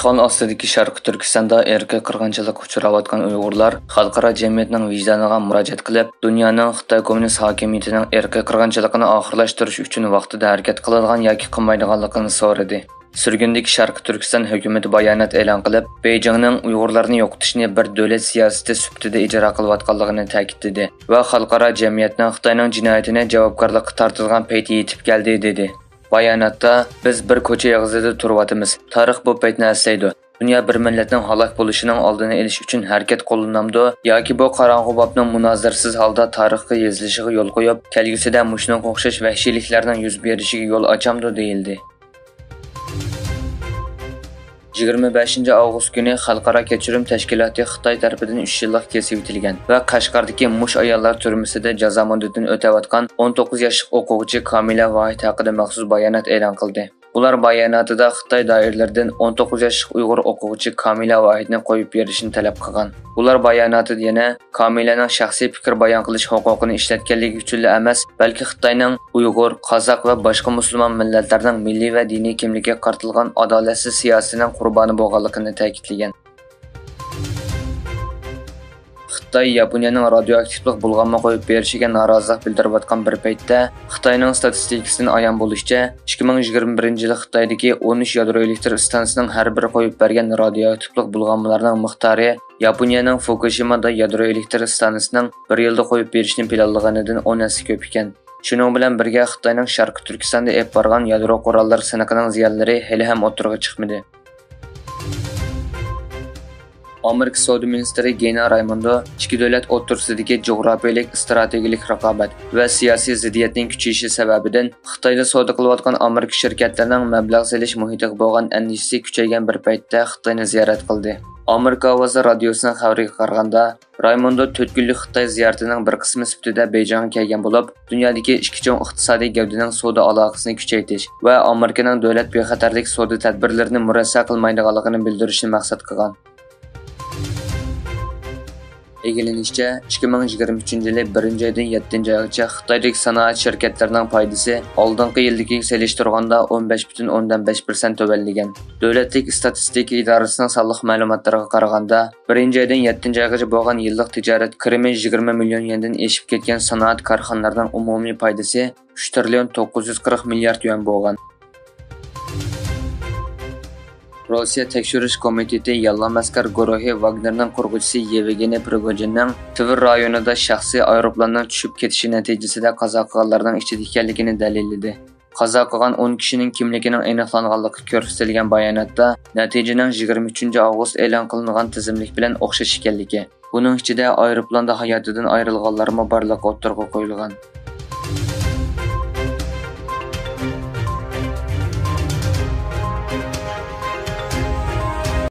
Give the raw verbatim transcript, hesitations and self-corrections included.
ئىشغال ئاستىدىكى شەرقىي تۈركىستاندا ئىرقىي قىرغىنچىلىققا ئۇچراۋاتقان ئۇيغۇرلار خەلقئارا جەمئىيەتنىڭ ۋىجدانىغا مۇراجىئەت قىلىپ، دۇنيانىڭ خىتاي كوممۇنىست ھاكىمىيىتىنىڭ ئىرقىي قىرغىنچىلىقىنى ئاخىرلاشتۇرۇش ئۈچۈن ۋاقتىدا ھەرىكەت قىلىدىغان ياكى قىلمايدىغانلىقىنى سورىدى. سۈرگۈندىكى شەرقىي تۈركىستان ھۆكۈمىتى بايانات ئېلان قىلىپ، بېيجىڭنىڭ ئۇيغۇرلارنى يوقىتىشنى بىر دۆلەت سىياسىتى سۈپىتىدە ئىجرا قىلىۋاتقانلىقىنى تەكىتلىدى ۋە خەلقئارا جەمئىيەتنىڭ خىتاينىڭ جىنايىتىنى جاۋابكارلىققا تارتىدىغان پەيتى يېتىپ كەلدى، دېدى. باياناتتا، بىز بىر كوچا ئېغىزىدا تۇرۇۋاتىمىز، تارىخ بۇ پەيتنى ئەسلەيدۇ. دۇنيا بىر مىللەتنىڭ ھالاك بولۇشىنىڭ ئالدىنى ئېلىش ئۈچۈن ھەرىكەت قوللىنامدۇ ياكى بۇ قاراڭغۇ بابنىڭ مۇنازىرىسىز ھالدا تارىخقا يېزىلىشىغا يول قويۇپ، كەلگۈسىدە مۇشۇنىڭغا ئوخشاش ۋەھشىيلىكلەرنىڭ يۈز بېرىشىگە يول ئاچامدۇ دېيىلدى. يىگىرمە بەشىنچى ئاۋغۇست كۈنى خەلقئارا كەچۈرۈم تەشكىلاتى خىتاي تەرىپىدىن ئۈچ يىللىق كېسىۋېتىلگەن ۋە قەشقەردىكى مۇش ئاياللار تۈرمىسىدە جازا مۇددىتىنى ئۆتەۋاتقان ئون توققۇز ياشلىق ئوقۇغۇچى كامىلە ۋاھىت ھەققىدە مەخسۇس بايانات ئېلان قىلدى. ئۇلار باياناتىدا خىتاي دائىرىلىرىدىن ئون توققۇز ياشلىق ئۇيغۇر ئوقۇغۇچى كامىلە ۋاھىتنى قويۇپ بېرىشنى تەلەپ قىلغان. ئۇلار باياناتىدا يەنە كامىلەنىڭ شەخسىي پىكىر بايان قىلىش ھوقۇقىنى ئىشلەتكەنلىكى ئۈچۈنلا ئەمەس، بەلكى خىتاينىڭ ئۇيغۇر، قازاق ۋە باشقا مۇسۇلمان مىللەتلەرنىڭ مىللىي ۋە دىنىي كىملىكىگە قارىتىلغان ئادالەتسىز سىياسىتىنىڭ قۇربانى بولغانلىقىنى تەكىتلىگەن. خىتاي ياپونىيەنىڭ رادىيوئاكتىپلىق بۇلغانما قويۇپ بېرىشىگە نارازىلىق بىلدۈرۈۋاتقان بىر پەيتتە، خىتاينىڭ ستاتىستىكىسىدىن ئايان بولۇشىچە، ئىككى مىڭ يىگىرمە بىرىنچى يىلى خىتايدىكى ئون ئۈچ يادرو ئېلېكتر ئىستانسىسىنىڭ ھەر بىرى قويۇپ بەرگەن رادىيوئاكتىپلىق بۇلغانمىلارنىڭ مىقدارى ياپونىيەنىڭ فۇكۇشىمادا يادرو ئېلېكتر ئىستانسىسىنىڭ بىر يىلدا قويۇپ بېرىشنى پىلانلىغىنىدىن ئون ھەسسە كۆپ ئىكەن. شۇنىڭ بىلەن بىرگە، خىتاينىڭ شەرقىي تۈركىستاندا ئېلىپ بارغان يادرو قوراللىرى سىنىقىنىڭ زىيانلىرى ھېلىھەم ئوتتۇرىغا چىقمىدى. ئامېرىكا سودا مىنىستىرى گېنا رايموندو ئىككى دۆلەت ئوتتۇرىسىدىكى جۇغراپىيەلىك ئىستراتېگىيەلىك رىقابەت ۋە سىياسىي زىددىيەتنىڭ كۈچىيىشى سەۋەبىدىن، خىتايدا سودا قىلىۋاتقان ئامېرىكا شىركەتلىرىنىڭ مەبلەغ سېلىش مۇھىتىغا بولغان ئەندىشىسى كۈچەيگەن بىر پەيتتە خىتاينى زىيارەت قىلدى. ئامېرىكا ئاۋازى رادىيوسىنىڭ خەۋىرىگە قارىغاندا، رايموندو تۆت كۈنلۈك خىتاي زىيارىتىنىڭ بىر قىسمى سۈپىتىدە بېيجىڭغا كەلگەن بولۇپ، دۇنيادىكى ئىككى چوڭ ئىقتىسادىي گەۋدىنىڭ سودا ئالاقىسىنى كۈچەيتىش ۋە ئامېرىكىنىڭ دۆلەت بىخەتەرلىك سودا تەدبىرلىرىنى مۇرەسسە قىلمايدىغانلىقىنى بىلدۈرۈشنى مەقسەت قىلغان. ئىگىلىنىشىچە، ئىككى مىڭ يىگىرمە ئۈچىنچى يىلى بىرىنچى ئايدىن يەتتىنچى ئايغىچە خىتايدىكى سانائەت شىركەتلىرىنىڭ پايدىسى ئالدىنقى يىلدىكىگە سېلىشتۇرغاندا ئون بەش پۈتۈن ئوندىن بەش پىرسەنت تۆۋەنلىگەن. دۆلەتلىك ئىستاتىستىكا ئىدارىسىنىڭ سانلىق مەلۇماتلىرىغا قارىغاندا، بىرىنچى ئايدىن يەتتىنچى ئايغىچە بولغان يىللىق تىجارەت كىرىمى يىگىرمە مىليون يەندىن ئېشىپ كەتكەن سانائەت كارخانىلىرىنىڭ ئومۇمىي پايدىسى ئۈچ تىرىليون توققۇز يۈز قىرىق مىليارد يۈەن بولغان. روسىيە تەكشۈرۈش كومىتېتى ياللۇڭ ئەسكەر گۇرۇھى ۋاگنېرنىڭ قۇرغۇچىسى يېۋگېنىي پرىگوجىننىڭ تىۋىر رايونىدا شەخسىي ئايروپىلاننىڭ چۈشۈپ كېتىشى نەتىجىسىدە قازا قىلغانلارنىڭ ئىچىدە ئىكەنلىكىنى دەلىللىدى. قازا قىلغان ئون كىشىنىڭ كىملىكىنىڭ ئېنىقلانغانلىقى كۆرسىتىلگەن باياناتتا، نەتىجىنىڭ يىگىرمە ئۈچىنچى ئاۋغۇست ئېلان قىلىنغان تىزىملىك بىلەن ئوخشاش ئىكەنلىكى، بۇنىڭ ئىچىدە ئايروپىلاندا ھاياتىدىن ئايرىلغانلارمۇ بارلىقى ئوتتۇرىغا قويۇلغان.